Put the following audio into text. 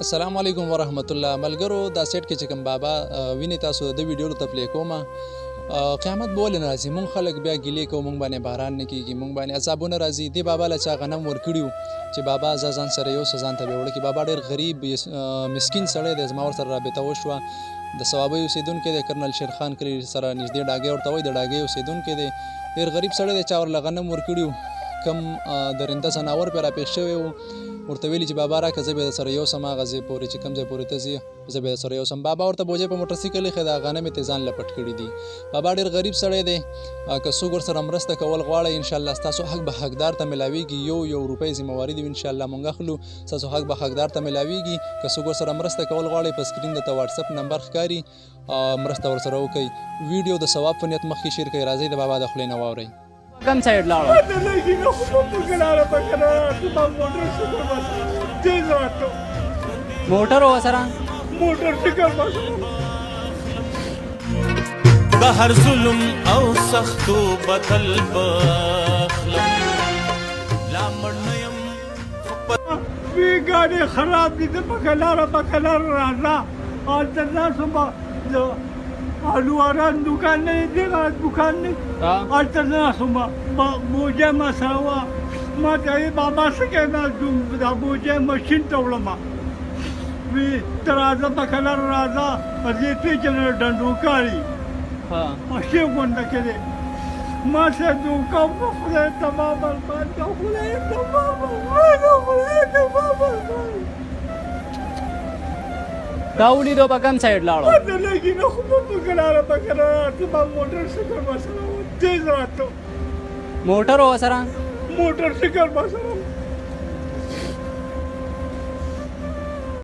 السلام علیکم ورحمت الله ملګرو، دا سیټ کې چې کوم بابا ویني تاسو د ویډیو ته پلی کوم. قیامت به ولې نه راځي؟ مونږ خلک بیا ګیلې کوو، مونږ باندې باران نه کیږي، مونږ باندې عذابونه راځي. دې بابا له چا غنم ورکړي وو چې بابا زه ځان سره یو څه ځان ته به وړه کې. بابا ډېر غریب مسکین سړی دی. زما ورسره رابطه وشوه، د صوابۍ اوسېدونکی دی، کرنل شیرخان کلي سره نږدې ډاګۍ ورته وایي، د ډاګۍ اوسېدونکی دی. ډېر غریب سړی دی. چا ورله غنم ورکړي وو، کم درنده ځناور پرې راپېښ شوی و، ورته ویلي چې بابا راکه، زه به در سره یوسم هغه ځای پورې چې کوم ځای پورې ته ځې، زه به در سره یوسم. بابا ورته بوجۍ په موټرسایکل ایښې ده، غنم یې ترې ځان له پټ کړي دي. بابا ډېر غریب سړی دی. که څوک ورسره مرسته کول غواړئ، انشاءالله ستاسو حق به حقدار ته ملاویږي. یو یو روپۍ ذمهواري دی، انشاءالله مونږ اخلو، ستاسو حق به حقدار ته ملاویږي. که څوک ورسره مرسته کول غواړئ، په سکرین درته واټساپ نمبر ښکاري، مرسته ورسره وکړئ. ویډیو د ثواب په نیت مخکې شیر کړئ. راځئ د بابا د خولې نه واورئ. کم سایډ لاړو؟ پته لګي نه، خو په کلاره په کلاره ما موټر شکر بس تیز راتلو. موټر وسره؟ موټر شکر بس. د هر ظلم او سختو بدل بخلم، لا مړ نه یم. وی ګاډي خراب دي، ته په کلاره په کلاره راځه. هلته تاسو به د الواران دکان نه دی، دغه دکان نه، هلته ناست وم. بوجۍ ما سره وه. ما ته یې بابا څه کوې؟ ما دا بوجۍ ماشین ته وړم. وی ته راځه، په کلاره راځه. دې پېژنه ډنډوکاري ښې غونډه کې دی. ما سره دوکه وکړه، خدای تباه برباد کړه، خدای تباه برباد، خدای تباه برباد. تا ولیدو په کوم سایډ لاړو؟ پته لګي نه، خو په کلاره په کلاره ما موټر سایکل ما سره و، تیز راتلو. موټر وسره؟ موټر سایکل ما سره.